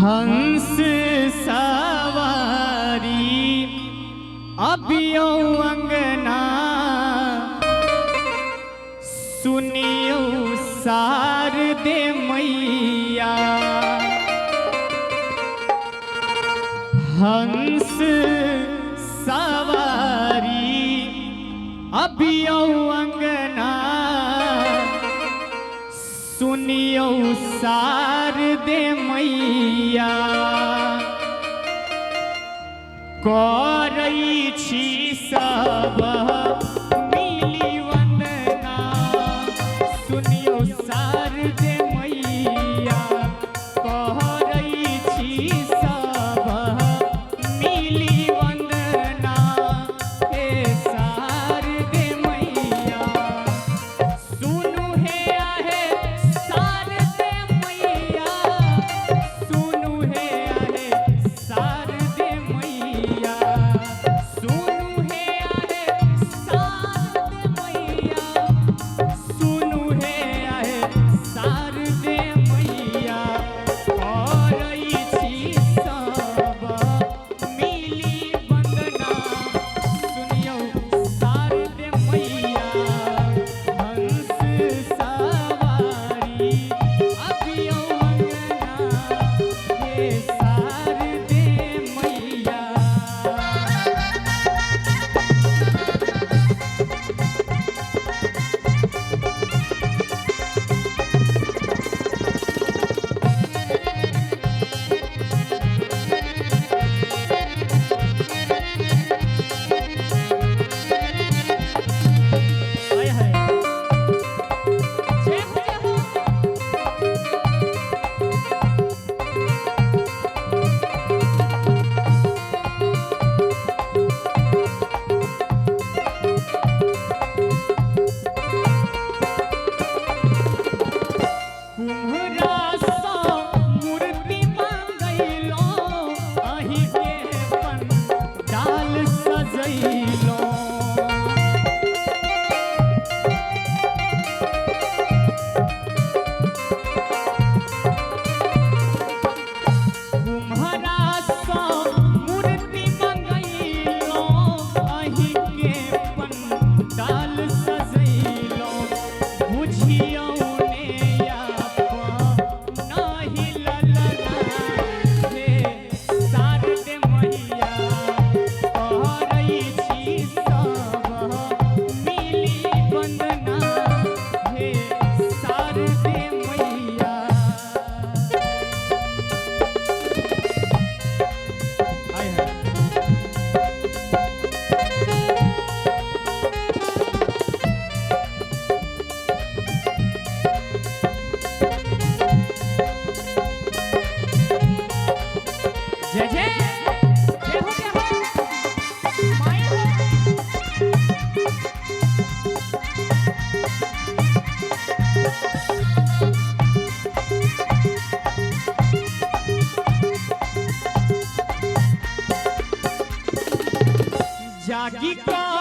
हंस सवारी अबियो अंगना, सुनियो शारदे मैया। हंस सवारी अबियो अंगना, सुनियो शारदे मैया। करै छी सब मिली वंदना, सुनियो शारदे मैया। करै छी सब मिली वंदना, हे शारदे मैया। सुनु हे आहे शारदे मैया, सुनु हे आहे शारदे मैया, सुनु हे आहे शारदे मैया, सुनु हे आहे शारदे मैया। करै छी सब मिली वंदना, सुनियौ शारदे मैया। हंस सवारी अबियौ अंगना, हे शारदे मैया। आय हाय, जय हो जय हो। कुम्हरा सँ मूर्ति मंगैलो, अहीं के पंडाल सजैलो। कुम्हरा सँ मूर्ति मंगैलो, अहीं के पंडाल सजैलो। बुझियौ ने नाही ललना, हे शारदे मैया। करै छी सब मिली वंदना, हे शारदे मैया। आय हाय। जय जय जय हो जय हो माई हो। जागी का